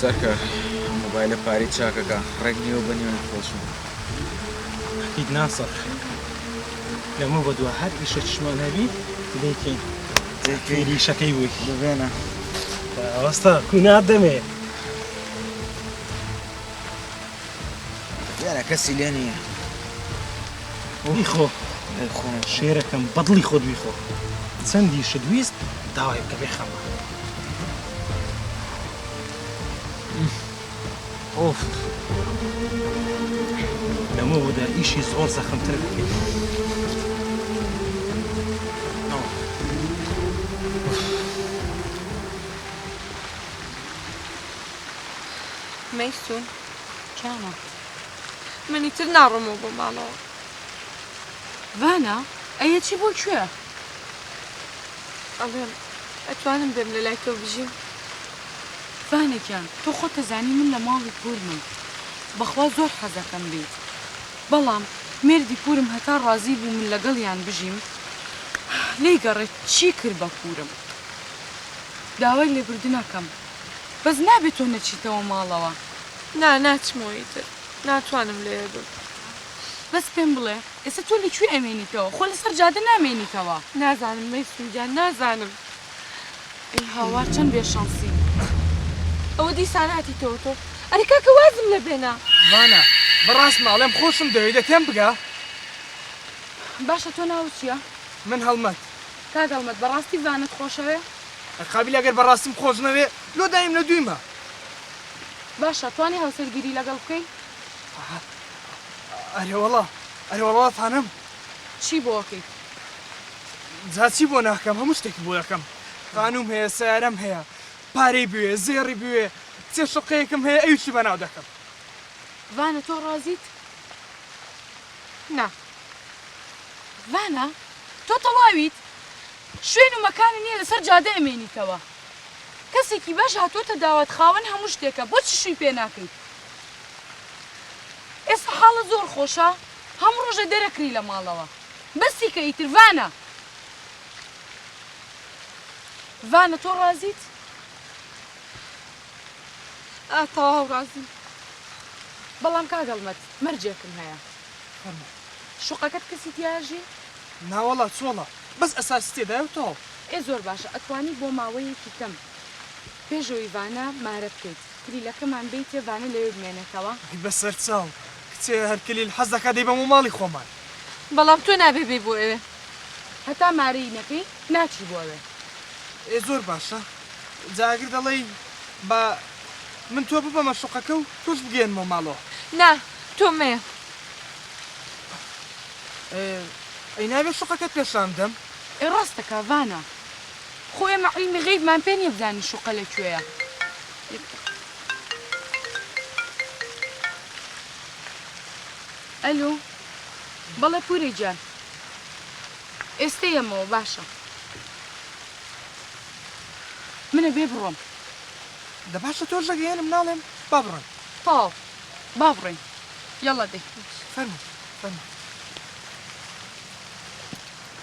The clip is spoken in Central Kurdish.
سەرکار ئەم مۆبایلە پارەی چاکەکا ڕێک نیوە بە نیوەی فرۆشم. ئەکید ناسڕ لەمە بەدوا هەر ئیشێکیشمان هەبی دەیکەین. دەیکەین. فێری ئیشەکەی بووی. ببێنە. وەستا کوو ناتدەمێ. دیارە کەسی لێ نییە. بیخۆ. ئەی خۆم. شێرەکەم بەدڵی خۆت بیخۆ. چەندیشت ویست داوای بکە بێ خەمە. ئۆف. لەمە بەدا ئیشی زۆر زەخمتر دەکەین. مەیسون. کیانە؟ من ئیتر ناڕۆمەوە بۆ ماڵەوە. ڤانا، ئەی ئەچی بۆ کوێ؟ ئەڵێم ئەتوانم بێم لە لای تۆ بژیم؟ ڤانا گیان تۆ خۆت ئەزانی من لە ماڵی پوورمم بەخوا زۆر حەزەکەم بێیت بەڵام مێردی پوورم هەتا ڕازی بوو من لەگەڵیان بژیم لێی گەڕێ چی کرد بە پوورم داوای لێبوردن ئەکەم بەس نابێ تۆ نەچیتەوە ماڵەوە. نا ناچمەوە ئیتر ناتوانم لەوێ بم. بەس پێم بڵێ ئێستا تۆ لە کوێ ئەمێنیتەوە خۆ لەسەر جادە نامێنیتەوە. نازانم مەیسون گیان نازانم. ئەی هاوار چەند بێ شانسی. ئەوە دیسان هاتیتەوە تۆ ئەرێ کاکە وازم لێ بێنە. ڤانا بەڕاست ماڵێم خۆشم دەوێی دە تێم بگە. باشە تۆ ناوت چیە؟ من هەڵمەت. کاک هەڵمەت بەڕاستی ڤانەت خۆشەوێ؟ قابیل ئەگەر بەڕاستیم خۆش نەوێ لۆ دایم لە دوویمە. باشە توانی هاوسەرگیری لەگەڵ بکەی؟ ئەرێ وەڵا ئەرێ وەڵا توانم. چی بۆ ئەکەیت؟ جا چی بۆ ناکەم هەموو شتێکی بۆ دەکەم خانووم هەیە سەیارەم هەیە پارەی بوێ زێڕی بوێ چێ شوقەیەکم هەیە ئەویشی بەناو دەکەم. ڤانە تۆ ڕازیت؟ نا. ڤانە تۆ تەواویت؟ شوێن و مەکانت نییە لەسەر جادە ئەمێنیتەوە کەسێکی باش هاتووەتە داوات خاوەن هەموو شتێکە بۆچی شووی پێ ناکەیت ئێستا حاڵت زۆر خۆشە هەموو ڕۆژێ دەرەکری لە ماڵەوە بەسی کە ئیتر ڤانە ڤانە تۆ ڕازیت؟ ئا تەواو ڕازیم. بەڵام کاک هەڵمەت مەرجێکم هەیە. فەرموو. شوقەکەت کەسی تیا ئەژی؟ ناوەڵا چۆڵە بەس ئەساسی تێدایە و تەواو. ئێ زۆر باشە ئەتوانی بۆ ماوەیەکی کەم پێش ئەوەی ڤانە مارە بکەیت کلیلەکەمان بەیتێ ڤانە لەوێ بمێنێتەوە؟ ئەی بەسەرچاو کچێ هەر کلیل حەز دەکا دەیبەمەوە ماڵی خۆمان. بەڵام تۆ نابێ بێی بۆ ئەوێ. هەتا مارەی نەکەی ناچی بۆ ئەوێ. ئێ زۆر باشە جا ئەگر دەڵێی با من تۆ ببەمە شوقەکە و تۆش بگەیەنمەوە ماڵەوە. نا تۆ مەیە. ئەی نابێ شوقەکەت پێشان بدەم؟ ئێ ڕاست دەکا ڤانا خۆ ئێمە عیلمی غەیبمان پێ نیە بزانین شوقە لە کوێیە. ئەلو بەڵێ پورێ گیان ئێستە یەمەوە باشە من ئەبێ بڕۆم. دە باشە تۆش دەگەیەنم ناڵێم با بڕۆین. تەواو با بڕۆین یەڵا دەی. فەرموو فەرموو.